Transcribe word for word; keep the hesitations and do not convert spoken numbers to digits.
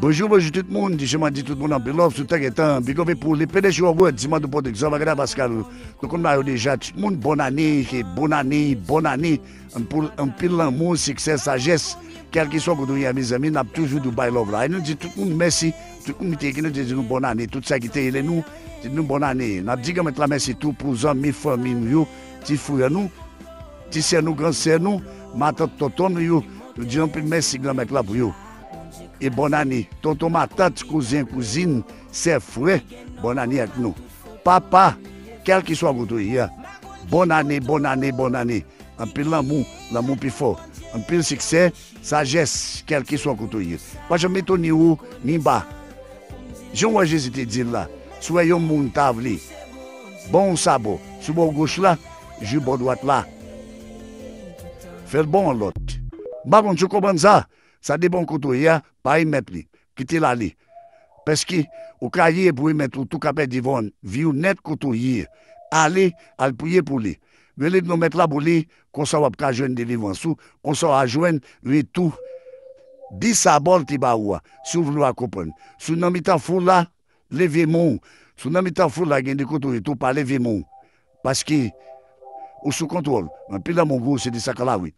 Bonjou, bonjou tout moun. Di jeman di tout moun anpil love sou tèk etan. Big up pou le P D G Robert, Diman de Pòdegzan, Bagada Pascal. Nou konn ba yo deja, tout moun, bòn ane, ke bòn ane, bòn ane. Anpil, anpil lanmou, siksè, sajès. Kèlkeswa kote w ye, mezanmi, n ap toujou di w bay love la. E nou di tout moun mèsi. Tout moun ki te ekri nou, te di nou bòn ane. Tout sa ki te rele nou, te di nou bòn ane. N ap di Granmèt la mèsi tou pou zanmi, fanmi nou yo, ti frè nou, ti sè nou, gran sè nou, matant, tonton nou yo. Nou di anpil mèsi Granmèt la pou yo. E bòn ane, tonton, matant, kouzen, kouzin, sè, frè, bòn ane ak nou. Papa, kèlkeswa kote w ye a, bòn ane, bòn ane, bòn ane. Anpil lanmou, lanmou pi fò. Anpil siksè, sajès, kèlkeswa kote w ye. Pa janm etone w, ni ba. Jan w wè Jezi te di l la, si w wè yon moun ta vle ba w yon sabò sou bò goch la, jwe bò dwat la. Fè l ba w yon lòt. M pa konn si w konprann sa. Sa depann kote w ye a, pa remèt li. Kite l ale. Pèske ou ka ye pou remèt ou tou ka pèdi von vi w nèt kote w ye. Ale, al priye pou li. Rele non Mèt la pou li, konsa w ap ka jwenn delivrans ou, konsa w a jwenn retou. Di sa bò l te ba ou a, si w vle w a konprann. Si w nan mitan foul la, leve men w. Si w nan mitan foul la, gen de kote w ye tou, pa leve men w. Paske ou sou kontwòl. Anpil lanmou gwo, se de sa ka lawit.